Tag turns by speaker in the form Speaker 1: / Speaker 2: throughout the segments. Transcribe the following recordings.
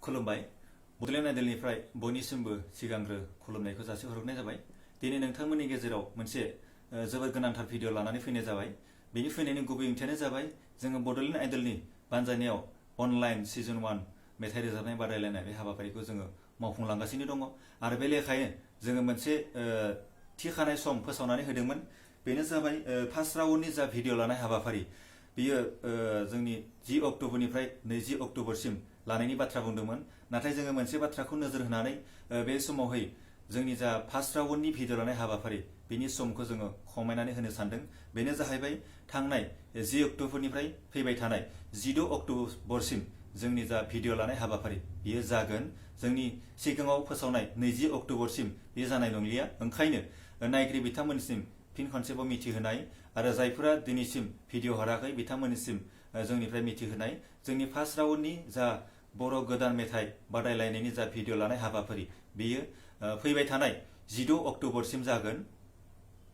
Speaker 1: खुलुमबाय बडलेण्ड आइडलनिफ्राय बयनिसिमबो सिगांग्रो खुलुमनायखौ जासिहरनाय जाबाय। दिनै नोंथांमोननि गेजेराव मोनसे जोबोर गोनांथार भिडिअ लानानै फैनाय जाबाय। बेनि फैनायनि गुबै ओंथियानो जाबाय जोङो बडलेण्ड आइडलनि बानजायनायाव अनलाइन सिजन 1 मेथाइ रोजाबनाय बादायलायनाय बे हाबाफारिखौ जोङो मावफुंलांगासिनो दङ आरो बे लेखायै जोङो मोनसे थि खानाय सम फोसावनानै होदोंमोन। बेनो जाबाय फार्स्ट राउन्डनि जा भिडिअ लानाय हाबाफारि बियो जोंनि 10 अक्ट'बरनिफ्राय 20 अक्ट'बरसिम लानायनि बाथ्रा बुंदोंमोन। नाथाय जोङो मोनसे बाथ्राखौ नोजोर होनानै बे समावहाय जोंनि जा फार्स्ट राउन्डनि भिडिअ लानाय हाबाफारि बिनि समखौ जोङो खमायनानै होनो सानदों। बेनो जाहैबाय थांनाय 10 अक्ट'बरनिफ्राय फैबाय थानाय 16 अक्ट'बरसिम जोंनि जा भिडिअ लानाय हाबाफारि बियो जागोन। जोंनि सिगाङाव फोसावनाय 20 अक्ट'बरसिम बेयो जानाय नंलिया। ओंखायनो नायगिरि बिथांमोननिसिम फिन खनसेबाव मिथिहोनाय आरो जायफोरा दिनैसिम भिडिअ हराखै बिथांमोननिसिम जोंनिफ्राय मिथिहोनाय जोंनि फार्स्ट राउन्डनि जा बर' गोदान मेथाइ बादायलायनायनि जा भिडिअ लानाय हाबाफारि बेयो फैबाय थानाय 16 अक्ट'बरसिम जागोन।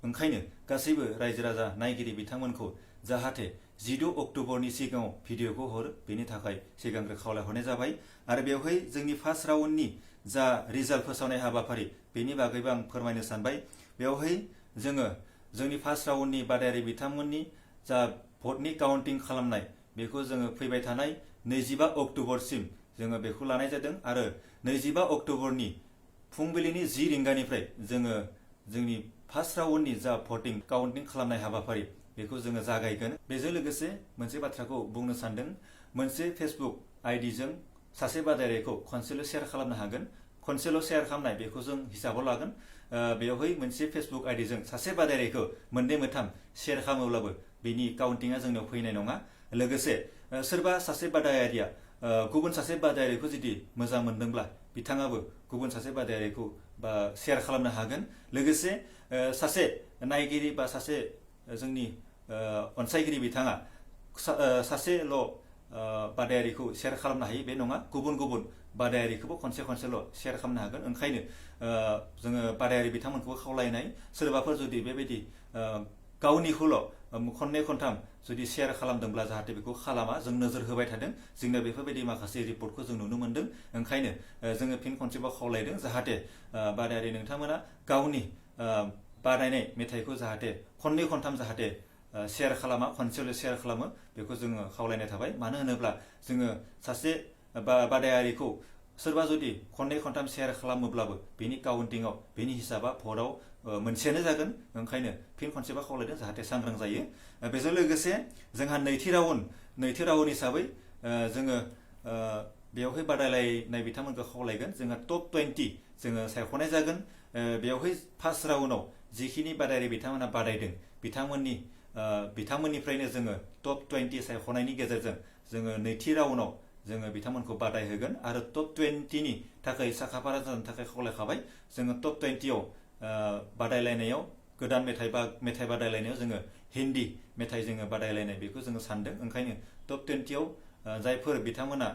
Speaker 1: ओंखायनो गासैबो रायजो राजा नायगिरि बिथांमोनखौ जाहाथे 16 अक्ट'बरनि सिगाङाव भिडिअखौ हरो बेनि थाखाय सिगांग्रो खावलायहरनाय जाबाय। आरो बेवहाय जोंनि फार्स्ट राउन्डनि जा रिजाल्ट फोसावनाय हाबाफारि बेनि बागैबो आं फोरमायनो सानबाय। बेवहाय जोङो जोंनि फार्स्ट राउन्डनि बादायारि बिथांमोननि जा भटनि काउन्टिं खालामनाय बेखौ जोङो फैबाय थानाय 25 अक्ट'बरसिम जोङो बेखौ लानाय जादों आरो 25 अक्ट'बरनि फुंबिलिनि 10 रिंगानिफ्राय जोङो जोंनि फार्स्ट राउन्डनि जा भटिं काउन्टिं खालामनाय हाबाफारि बेखौ जोङो जागायगोन। बेजों लोगोसे मोनसे बाथ्राखौ बुंनो सानदों, मोनसे फेसबुक आइडिजों सासे बादायारिखौ खनसेल' शेयार खालामनो हागोन। खनसेल' शेयार खालामनाय बेखौ जों हिसाबाव लागोन। बेवहाय मोनसे फेसबुक आइडिजों सासे बादायारिखौ मोननै मोनथाम शेयार खालामोब्लाबो बिनि काउन्टिंआ जोंनाव फैनाय नङा। लोगोसे सोरबा सासे बादायारिया गुबुन सासे बादायारिखौ जुदि मोजां मोनदोंब्ला बिथाङाबो गुबुन सासे बादायारिखौ शेयार खालामनो हागोन। लोगोसे सासे नायगिरि बा सासे जोंनि अनसायगिरि बिथाङा सासेल' बादायारिखौ शेयार खालामनो हायो बे नङा, गुबुन गुबुन बादायारिखौबो खनसेल' शेयार खालामनो हागोन। ओंखायनो जोङो बादायारि बिथांमोनखौबो खावलायनाय सोरबाफोर जुदि बेबायदि गावनिखौल' खननै खनथाम जुदि शेयार खालामदोंब्ला जाहाथे बेखौ खालामा, जों नोजोर होबाय थादों। जोंनो बेफोरबायदि माखासे रिपर्टखौ जों नुनो मोनदों। ओंखायनो जोङो फिन खनसेबाव खावलायदों जाहाथे बादायारि नोंथांमोना गावनि बानायनाय मेथाइखौ जाहाथे खननै खनथाम जाहाथे शेयार खालामा, खनसेल' शेयार खालामो बेखौ जोङो खावलायनाय थाबाय। मानो होनोब्ला जोङो सासे बादायारिखौ सोरबा जुदि खननै खनथाम शेयार खालामोब्लाबो बेनि काउन्टिंआव बेनि हिसाबा भटआव मोनसेयानो जागोन। ओंखायनो फिन खनसेबा खावलायदों जाहाथे सांग्रां जायो। बेजों लोगोसे जोंहा नैथि राउन्ड हिसाबै जोङो बेवहाय बादायलायनाय बिथांमोनखौ खावलायगोन। जोंहा टप 20 जोङो सायख'नाय जागोन। बेवहाय फार्स्ट राउन्डआव जिखिनि बादायारि बिथांमोना बादायदों बिथांमोननिफ्रायनो जोङो टप 20 सायख'नायनि गेजेरजों जोङो नैथि राउन्डआव जोङो बिथांमोनखौ बादायहोगोन आरो टप 20नि थाखाय साखाफारा जानो थाखाय खावलायखाबाय। जोङो टप 20आव बादायलायनायाव गोदान मेथाइ बादायलायनायाव जोङो हिन्दी मेथाइ जोङो बादायलायनाय बेखौ जोङो सानदों। ओंखायनो टप 20आव जायफोर बिथांमोना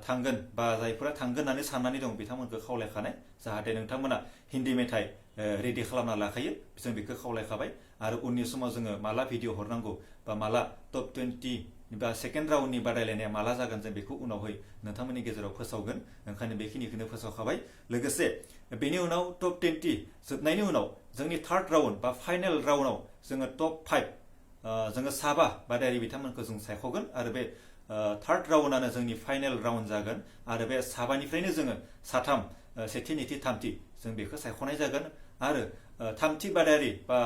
Speaker 1: थांगोन बा जायफोरा थांगोन होननानै साननानै दं बिथांमोनखौ खावलायखानाय जाहाथे नोंथांमोना हिन्दी मेथाइ रेडि खालामना लाखायो, जों बेखौ खावलायखाबाय। आरो उननि समाव जोङो माला भिडिअ हरनांगौ बा माला टप 20 बा सेकेन्ड राउन्डनि बादायलायनाया माला जागोन जों बेखौ उनावहाय नोंथांमोननि गेजेराव फोसावगोन। ओंखायनो बेखिनिखौनो फोसावखाबाय। लोगोसे बेनि उनाव टप 20 जोबनायनि उनाव जोंनि थार्ड राउन्ड बा फाइनेल राउन्डआव जोङो टप 5 जोङो 7 बादायारि बिथांमोनखौ जों सायख'गोन आरो बे थार्ड राउन्डआनो जोंनि फाइनेल राउन्ड जागोन। आरो बे 7निफ्रायनो जोङो 3 सेथि नैथि थामथि जों बेखौ सायख'नाय जागोन। आरो थामथि बादायारि बा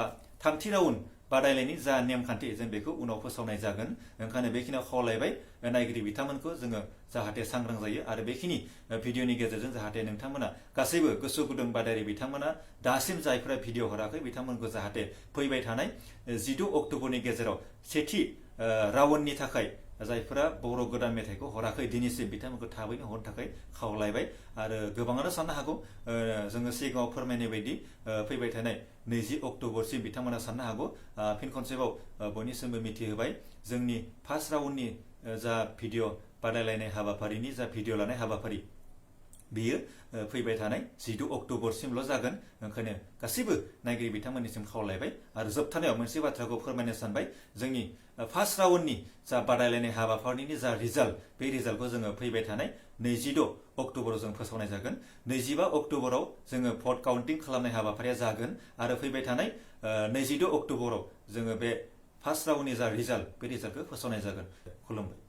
Speaker 1: थामथि राउन्ड बादायलायनायनि जा नेमखान्थि जों बेखौ उनाव फोसावनाय जागोन। ओंखायनो बेखिनियाव खावलायबाय नायगिरि बिथांमोनखौ जोङो जाहाथे सांग्रां जायो आरो बेखिनि भिडिअनि गेजेरजों जाहाथे नोंथांमोना गासैबो गोसो गुदुं बादायारि बिथांमोना दासिम जायफोरा भिडिअ हराखै बिथांमोनखौ जाहाथे फैबाय थानाय 16 अक्ट'बरनि गेजेराव सेथि राउन्डनि थाखाय जायफोरा बर' गोदान मेथाइखौ हराखै दिनैसिम बिथांमोनखौ थाबैनो हरनो थाखाय खावलायबाय। आरो गोबाङानो साननो हागौ जोङो सिगाङाव फोरमायनाय बायदि फैबाय थानाय 20 अक्ट'बरसिम बिथांमोना साननो हागौ। फिन खनसेबाव बयनिसिमबो मिथिहोबाय जोंनि फार्स्ट राउन्डनि जा भिडिअ बादायलायनाय हाबाफारिनि जा भिडिअ लानाय हाबाफारि बेयो फैबाय थानाय 16 अक्ट'बरसिमल' जागोन। ओंखायनो गासैबो नायगिरि बिथांमोननिसिम खावलायबाय आरो जोबथानायाव मोनसे बाथ्राखौ फोरमायनो सानबाय, जोंनि फार्स्ट राउन्डनि जा बादायलायनाय हाबाफारिनि जा रिजाल्ट, बे रिजाल्टखौ जोङो फैबाय थानाय 26 अक्ट'बराव जों फोसावनाय जागोन। 25 अक्ट'बराव जोङो भट काउन्टिं खालामनाय हाबाफारिया जागोन आरो फैबाय थानाय 26 अक्ट'बराव जोङो बे फार्स्ट राउन्डनि जा रिजाल्ट, बे रिजाल्टखौ फोसावनाय जागोन। खुलुमबाय।